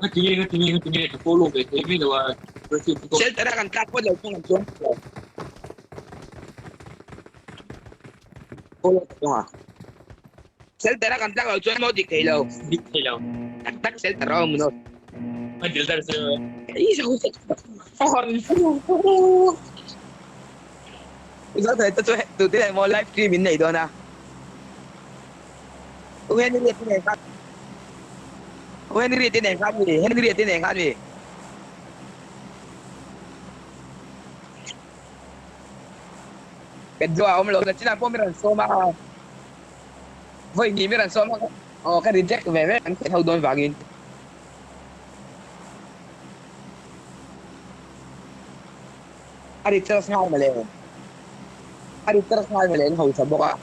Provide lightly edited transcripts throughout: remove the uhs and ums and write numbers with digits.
Ngati nge ka follow ve thei mai lo a. Shelter a kan tlak pawt lo thung an chuang lo. Follow ka tum a. Shelter a kan tlak lo chuan maw dik thei lo. Dik thei lo. Tak tak shelter a awm maw. A dil dar se. Ei zo se. Zo thei te chu tu te maw live stream in nei dawn a. U Henry te nen khan U Henry te nen khan mi Henry te nen khan mi. Kan zo a awm lo na chinah pawh mi rawn sawm a. Vawi hnih mi rawn sawm a. Aw ka reject ve ve an khelh ho dawn vangin. A recharge nghal mawle. A recharge nghal mawle an hausa bawk a.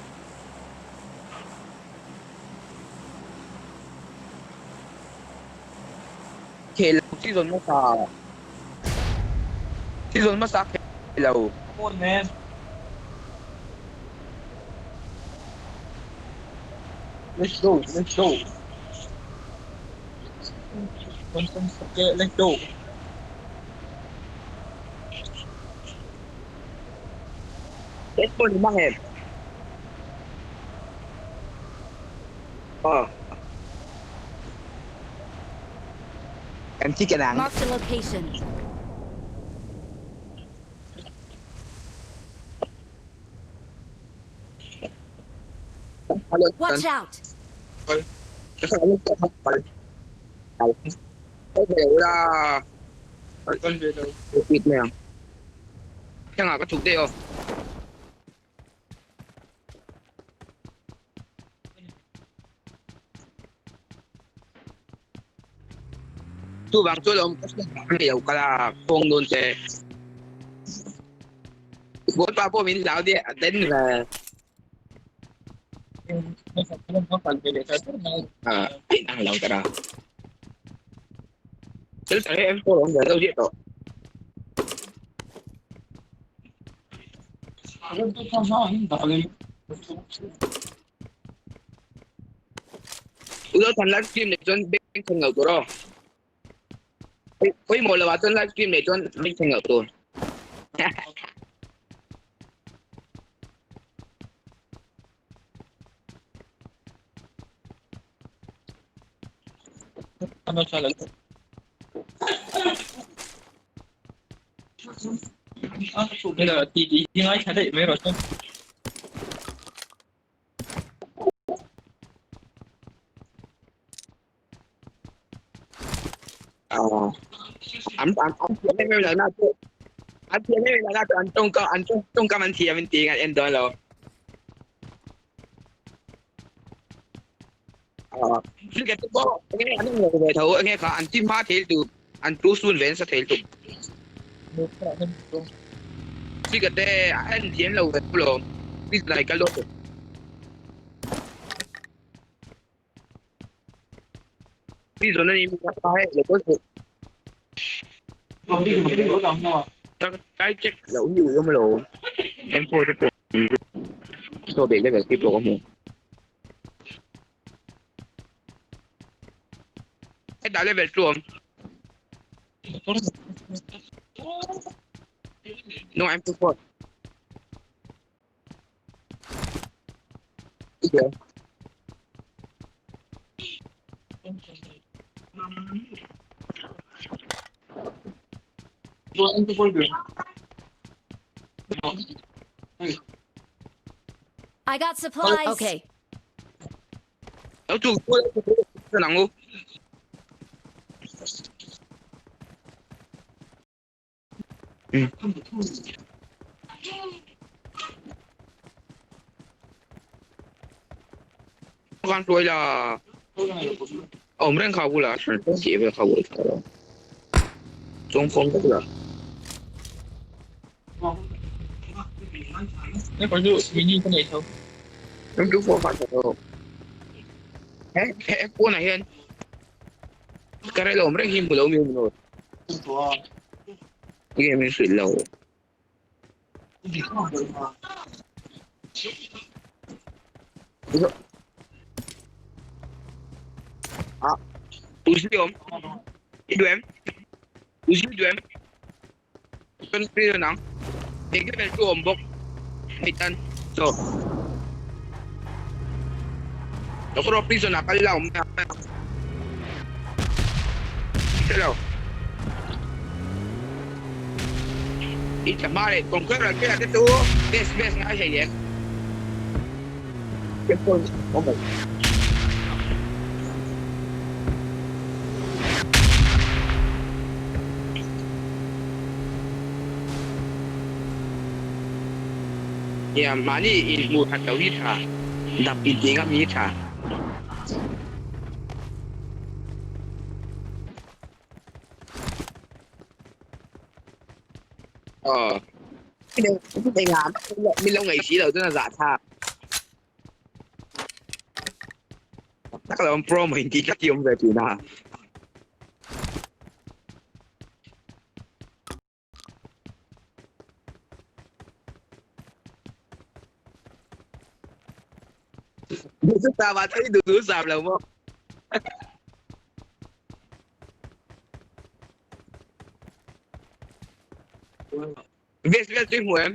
Khel lo season hmasa season hmasa khel lo. Come on man. Let's go, let's go. Let's go. Let's go ni mang em. Aw. Kan chicken ang. Marked a location. Watch out! Thangah ka chhuk daih aw. Chuvang chu alawm ka hriat lo kal a khawng dawn che. Bawipa pawh min hlau diah a den ve. A inang lo ta. Thil tak hi M4 awm ve deuh ziah tawh. Uzo than live stream nei chuan bank thleng loh tur aw. Pawimawh lo ah chuan live stream nei chuan bank thleng loh tur. An an an thiam em em lo na chu an thiam em em lo na chu an tawngkam an tawngkam an thiam in ti an en dawn lo. Cricket te pawh enge an awm lo ve tho enge kha an ti hma thei lutuk an tu sun ve nasa thei lutuk. Cricket te a en thiam lo ve lo like ka lo. Season ani mi ka hai lo ko Tai check lo ni u lo. M4 te pawh so bek level tip lo ka hmu. Hetah level 2 awm. No M4. Yeah. I got supplies. Okay. Lo chu nang u. Kan hruai la. Awm reng kha bula tih vel kha bul tha lo. Chuang khawm vek la. Em chu pawh kha tha lo. He he pawnah hian ka rel awm reng hi hmu lo mi hmu lo. Nge min hrilh lo. Ah, tu si awm. I duh em? Uzi i duh em? Chuan free dawn ang. Eng level chu awm bawk. Hei tan. So. Dokro prison ah kal la awm a. Hello. I tla hma leh conqueror te te chu best best ngai hei lem. Nia mahni inhmuh that loh hi tha, dap intih ngam hi tha. Aw. Min lo ngaih si lo chuan a zah thlak. Tak lo pro mai tih tlat hi awm ve thin a. Duhthusam ah chuan i duhthusam lo maw? Ves vel chu i hmu em?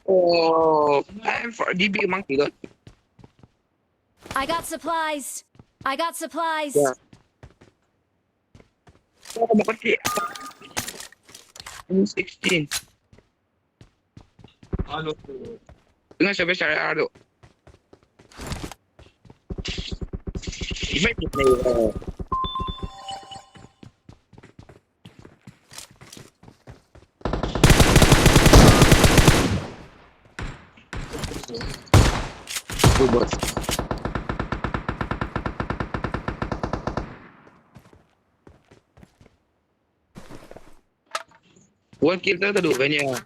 Oh, M4 DB mang ti dawn. I got supplies. I got supplies. Yeah. M16. Tengah sampai saya ada. Robot. One kill ta duh ve nia.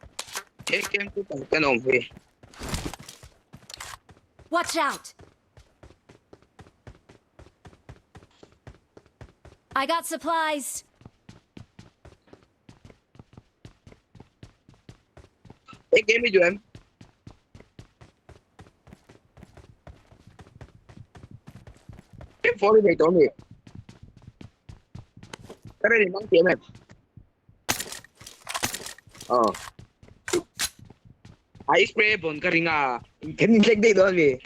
He game chu kan kan awm ve. Watch out! I got supplies. He game hi duh em? M4 hi nei tawh ami? Ka ready mang thiam em? Aw. A spray bon ka ring a. Kan in thlek daih dawn ami?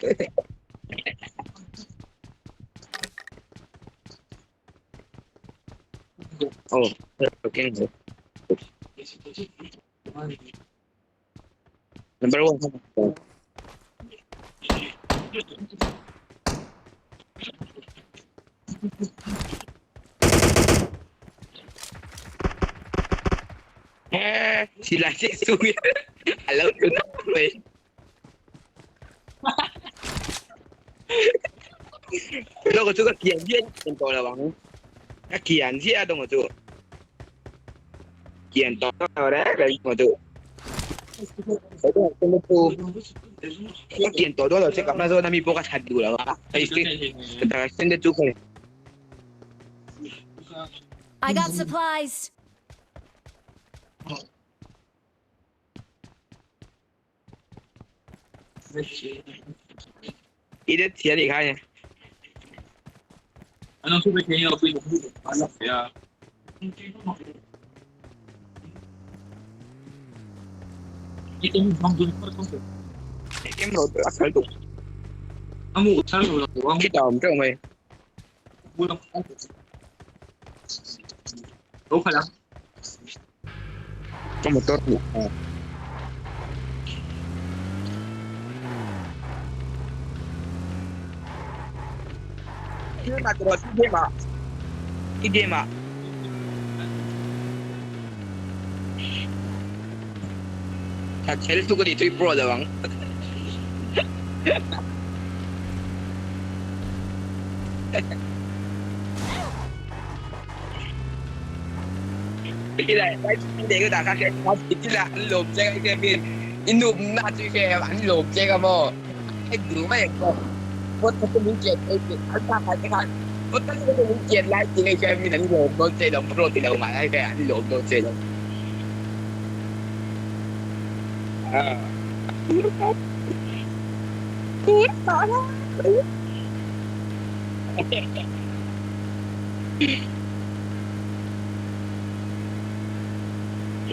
Aw, okay. Number 1. Silai cik su Alau tu nak mai. Lo chu ka kian ziah kian tawh lo ang. Ka kian ziah dawng chu. Kian tawh lo reng reng dawng chu. Ka kian tawh dawn lo che ka hma zawn ami pawh ka that duh lo a. Hei ka sen te chu ka I got supplies. I det thian i khai Em rồi tôi phải tục. Cái trò cho mày. Có một tốt. Mà rồi đi mà. Đi mà. Thật sẽ tôi có đi tôi pro được không? Cái này để cái đàn khác cái là anh lộp che cái bên inụm na chơi khe anh lộp che cái mò anh đủ mày what the fuck chết anh ta phải cái what the fuck chết lại chỉ cái mình anh lộp nó chơi đồng pro thì đâu mà cái anh lộp nó chơi đồng à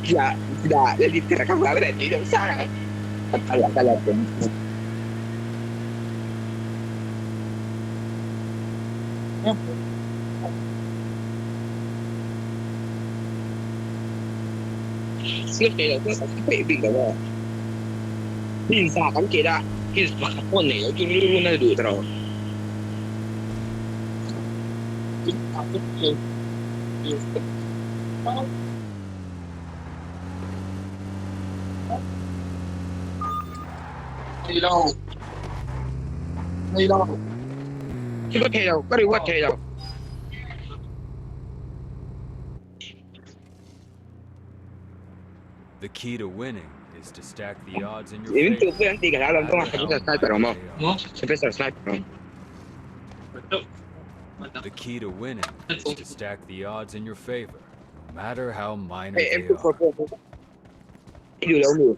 Sudah, jadi terekam banget tidak usah. Kalau kalau Đi đâu? Đi đâu? Chứ có thể đâu, có điều có thể đâu. The key to winning is to stack the odds in your Even favor. tu pun nanti kalau dalam no tu matter macam how kita sniper minor mau. they are. Nó Sampai sniper. The key to winning is to stack the odds in your favor, no matter how minor Eh, they M2 are. Itu dah umur.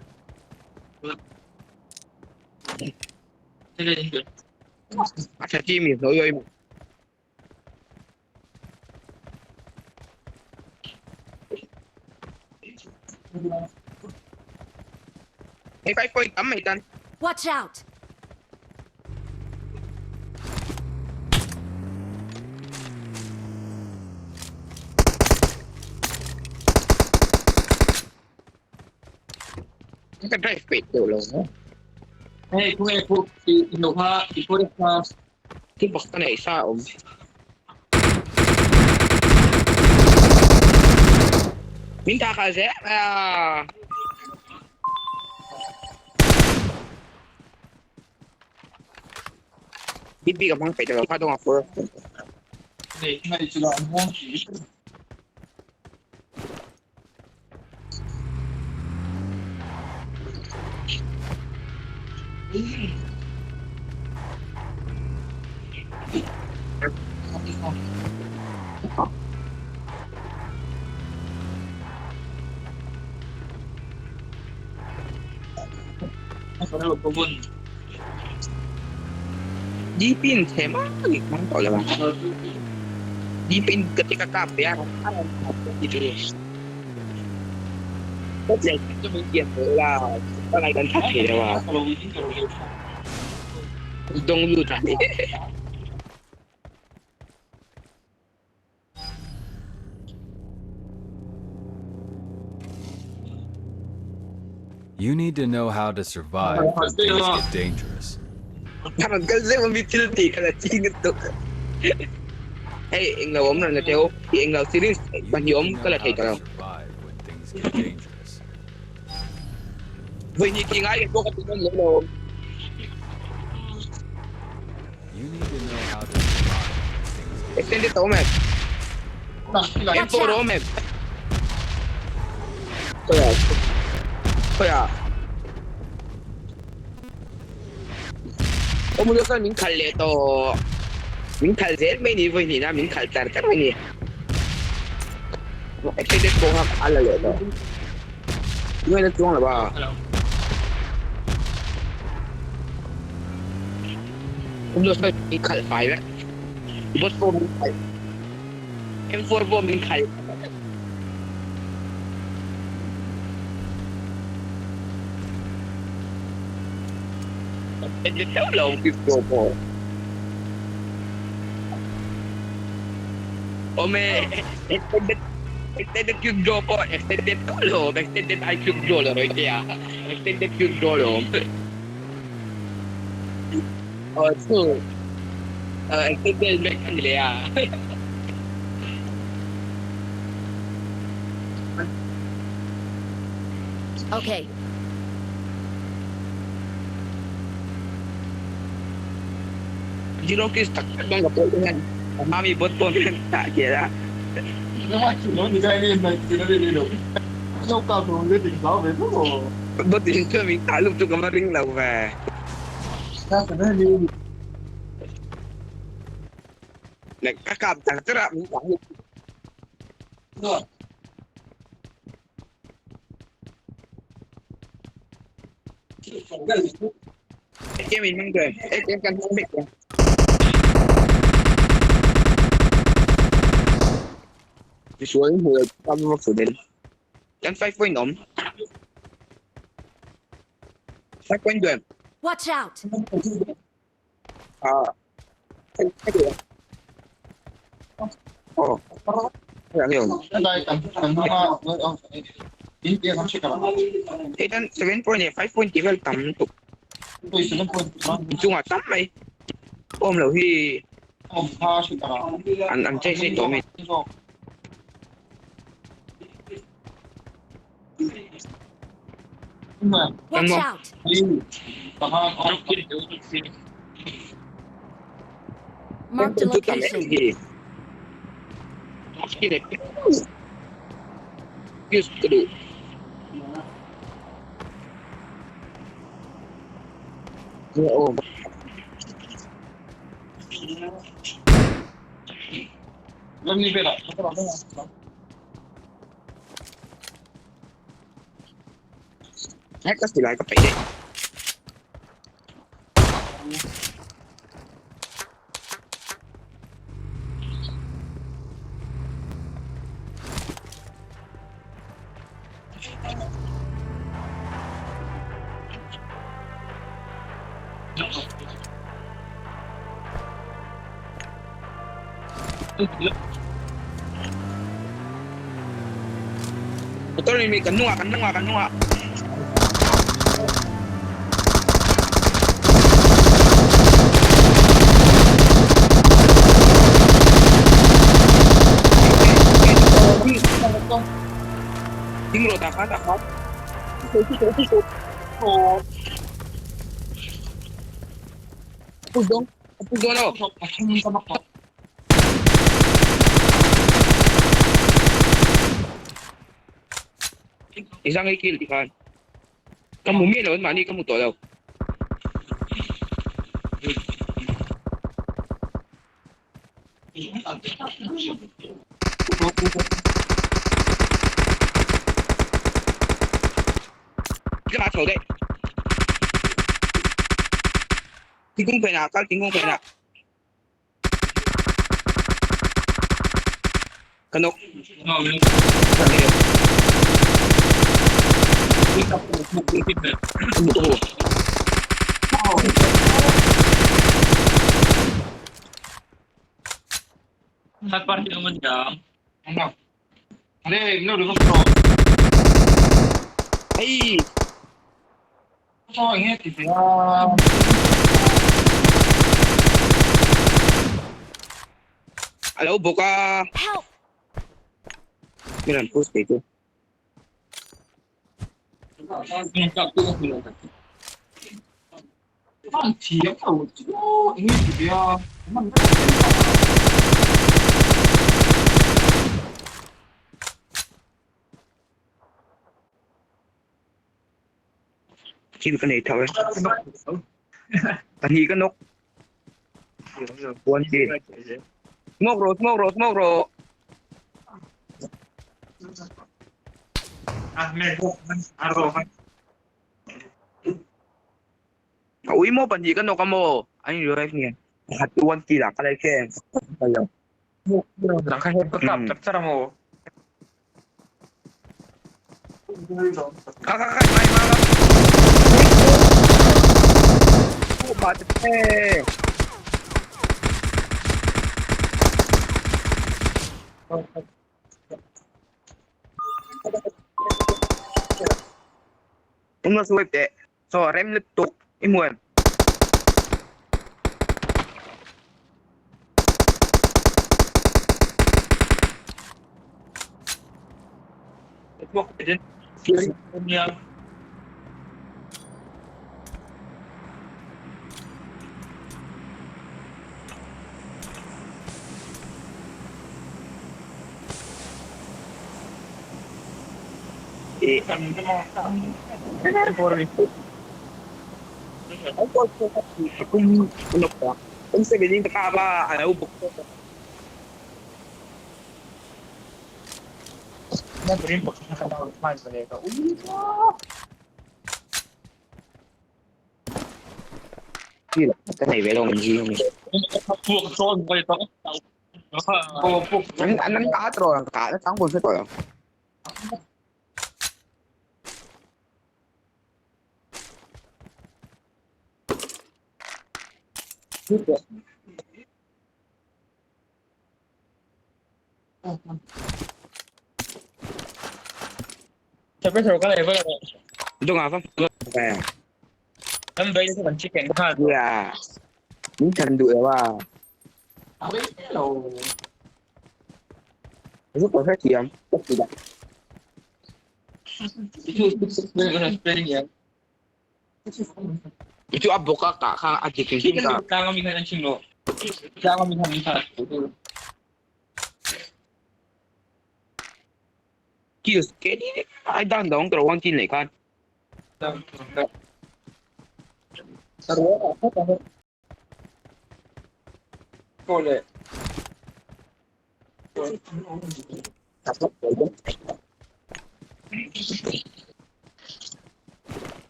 Thế nên được. Macam Jimmy, nói rồi. Eh, 5 point am mai tan. Watch out! Cái drive pit tu lah. Hey, kung e po inuha, ipure ka Cái bậc cái này sao? Minta ka ah. Bibi ka mang pwede ka dong ako. này ngay sila mo. Dipin sema mang to lah. Dipin ketika kap ya. Gitu. Có thể cho mình tiền là cái này cần thắt thì mà đông lưu trả. You need to know how to survive when things get dangerous. Thằng cái gì mà bị thiếu thì cái là chi cái tục. Hey, anh là ốm rồi là theo, thì anh là series You bạn need hiểu to cái know là thầy how to cả. survive when things get dangerous. Vì như khi ngay cái cô cái nó đồ. You need to know how to survive when things get Extended tao mẹ. Watch M4 out! mẹ. Thôi à. Thôi à. Ông muốn cái mình khal lệ to. Mình khal dễ mấy nè với nè na mình khal char char mấy nè. Extended cô học ăn là lệ to. Người nó chuông là ba. Ông muốn cái mình khal phải vậy. Bot phone mình khal. M4 bom mình khal. Extended tao là ông kịp đồ bộ. Ome, extended extended cube draw ko, extended ko lo, extended IQ draw lo, right kaya. Extended cube draw lo. Oh, so, extended back nila ya. Okay. Zero kiss tak bang kapal dengan mami bot pon tak kira. 你在那边，你在那边，nó cao thủ cái tỉnh báo về thuốc rồi. Bot din cho mình thả lục cho cái ring là về. Ta phải nói đi. Là các cặp chẳng tức là mình thả lục. Rồi. Em mình mang rồi, em cần không biết. Misual hmu lo tam vak su den. Kan 5 point awm. 5 point duem. Watch out! Ah. Oh. Hei tan 7 point leh 5 point tih vel tam tuk. Inchungah tam mai. Awm lo hi. An an chei sei tawh mai. Watch out! Marked a location. Hek ka silai ka peih daih. Motor in mi kan hnungah kan hnungah kan hnungah. Ding rawh dah kha dah kha. Push dawn push dawn aw. I zang ei kil ti khan. Ka hmu miah lo an mahni ka hmu tawh lo. Tlema chho daih. Thingkung phenah kal thingkung phenah. Ka nawk. Third party naman dyan. Hei. A lo bawk a. Help! Min rawn push thei chu. Thil ka nei tho e. Pahnih ka nawk. One kill. Smoke rawh, smoke rawh, smoke rawh. A ui maw pahnih ka nawk a maw? An in revive nge? Pakhat chu one kill ah ka like em. Kha kha kha mai mai. Ba te. Tum la swipe teh. So rem lutuk i hmu em? Ka nei ve lo ang hi. An an an kah tawh ang kah nachang pawh hre tawh lo. Yeah. Min chhan duh lo a. Chu ka hrethiam ka ti dah. Chu a bawk a kah kha a dik hrim ka. Kills ke ni ai dan dong tro wang chin leh khan.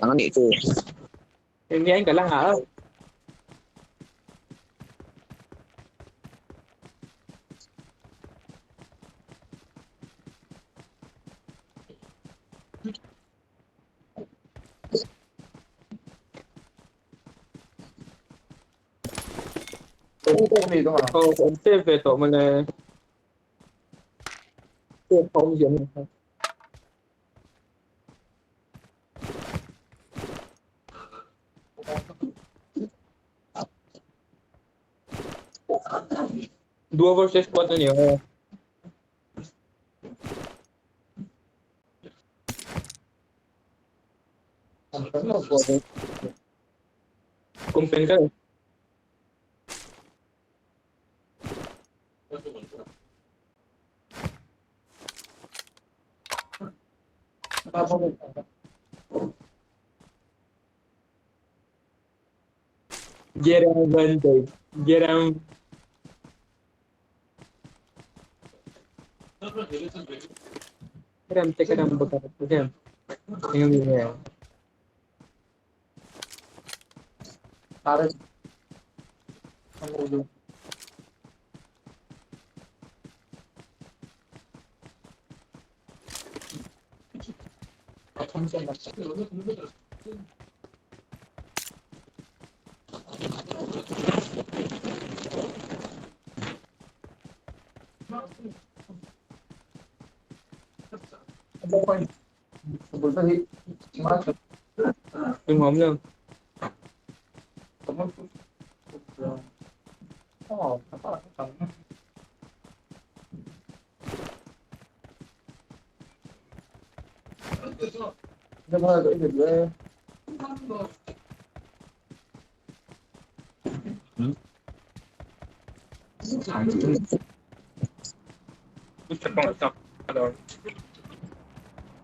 Ang ani chu.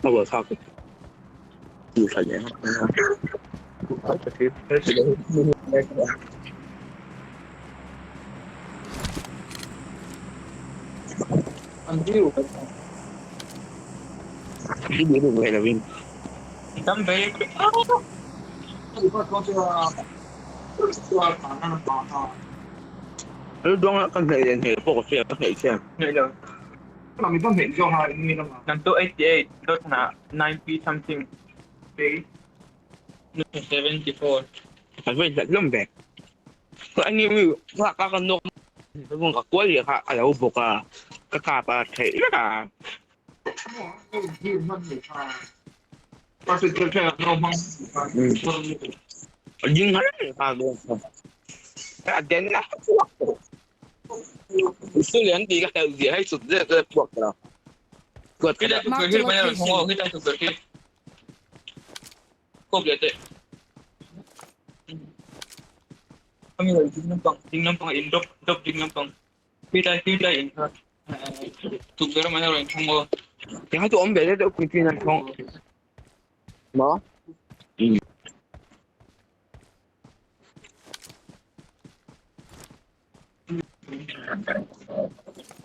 Mà vừa sao Dù sao vậy. Cái bữa được vậy là Vin. Lu dong kan thei den thei pawh ka hria ka hneih chian. Kan vei hlat hlawm ve. Ka ani mi ka ka ka nawk ka kual leh kha a lo bawk a ka kap a theih vek a. A ding har reng kha dawn kha. A den na puak tawh. Su lian tih ka hlauh zia hei sut zet zet puak ta. Kuat ka dah. Marked a location. Yang tu om bela tu kunci nak kong. Mo?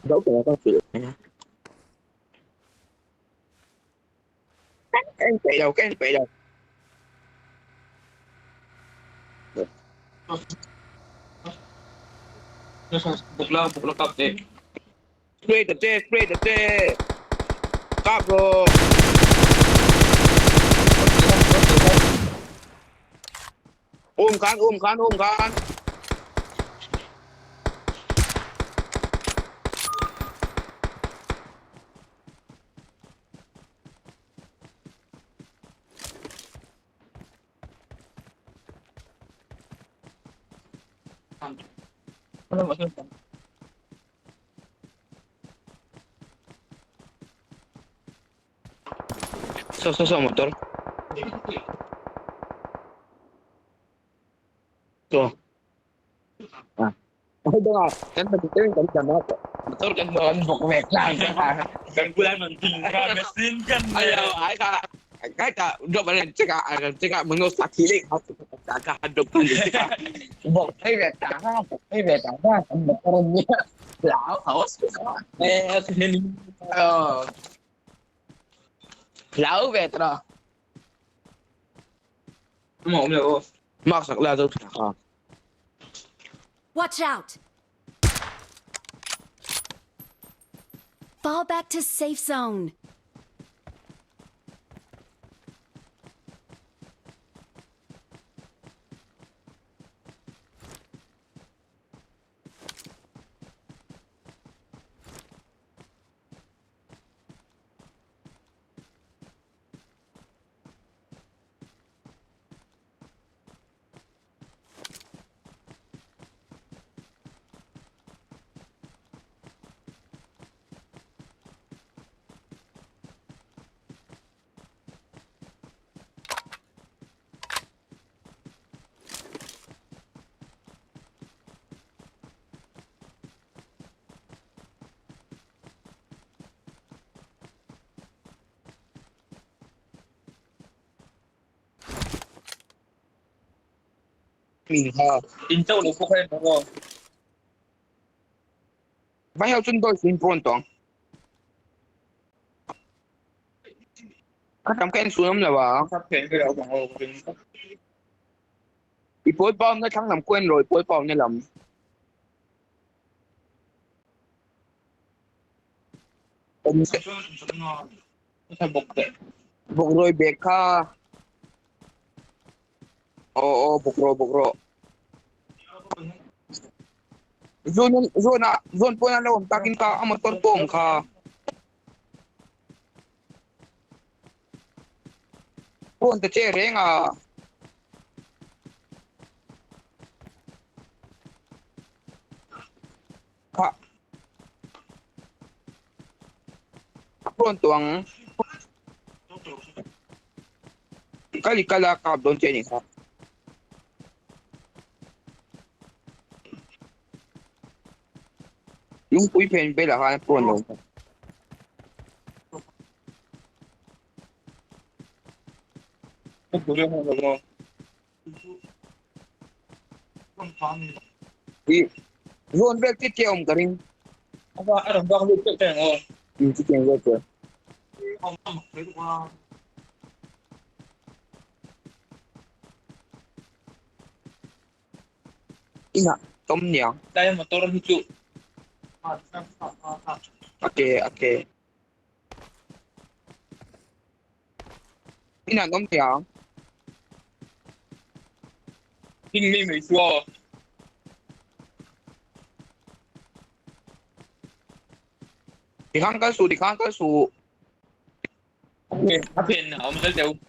Đâu có con chịu. Cái anh chạy đâu, cái anh chạy đâu. Buk la buk la kap teh. Spray ta che, spray ta che. Kap rawh. Um khan, um khan, um khan. So, so, so, motor. So. Ah. Kan kan motor kan kan bok vek lang. Kan bulan nanti kan mesin kan. Ayo, ai ka. Kai ta drop ala cakap cakap mengus laki cakap hadap kan cakap. Bok ai ve ta ha, bok ai ve ta ha, motor ni. Lão haus. Eh, sini. Oh. Lão về tra. Mau mo. Masak lah tu. Watch out! Fall back to safe zone. Mình ha. In châu lo ko kaya mo. Vai hao chun doi sin pron tong. Ka tam ken sunam la wa. Sắp hiện cái đầu bằng ô I pol pom na thang lam quen rồi pol pom na lam. Bok roi bek kha. O o bok ro bok ro. Zone zone zone po na lawm takin ka a motor pom kha. Pon ta che reng a. Kha. Pon tuang. Kali kala kap don che ni kha. Lung pui pen be la han pon lo. Zone bel ti om karing. Apa ada bang lu cek oh. Ti chen go che. Ina tom niang. Dai motor lucu. Okay, okay. Ina tom niang. 听妹妹说。 Di khang kal su, di khang kal su. Okay, apin na, om dal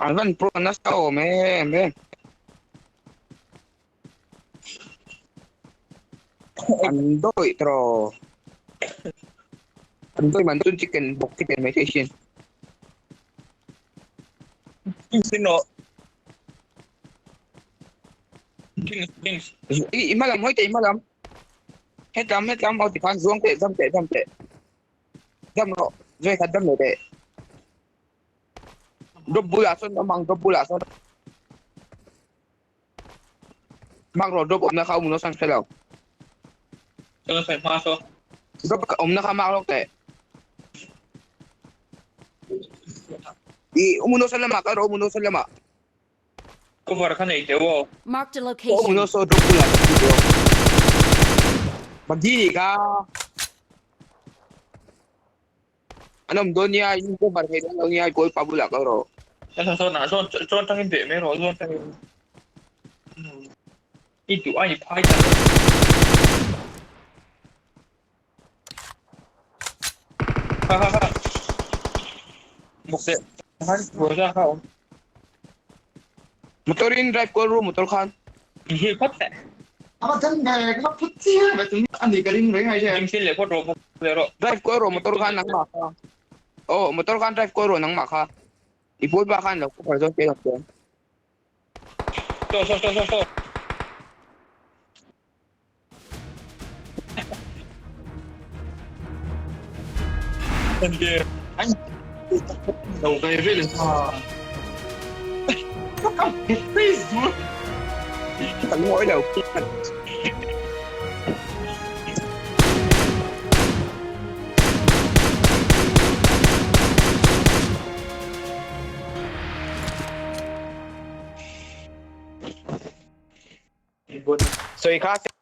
An pro na sao me me. An doi tro. An doi man tun chicken bok chicken mai station. Sino. I hma lam hawi teh i hma lam. Hetlam hetlam ho tikhan zuang teh jump teh jump teh. Jump rawh zui khat jump leh teh. Drop bulah sawn awm ang drop bulah sawn. Mark rawh drop awmna kha awm san hre lo. Chuan sawi hma saw. Drop awmna kha mark lawk teh. I umuno san lamah kal rawh umuno san lamah. Cover kha nei teuh aw. Marked a Aw location. umuno saw drop bulah kal rawh. Bagi nih kha. An awm dawn nia in cover thei dawn lo nia i kawl pa bulah kal rawh. Ka sawn sawn ah zawn zawn tangin beh mai rawh zawn tangin. I duh a i phai ta. Ha ha ha. Muk teh. Han roja kha awm. Motor in drive kawl ru motor khan. In hil phawt teh. Ava dang ve ka phut chiang ve chu ani ka ring reng ai che. In hil leh phawt rawh leh rawh. Drive kawl rawh motor khan nangmah kha. Aw motor khan drive kawl rawh nangmah kha. I pawl pa khan lo cover zawk che ang chuan. Saw saw saw saw saw. Anh đầu về với là please Ka lungawi lo. Sawi kha.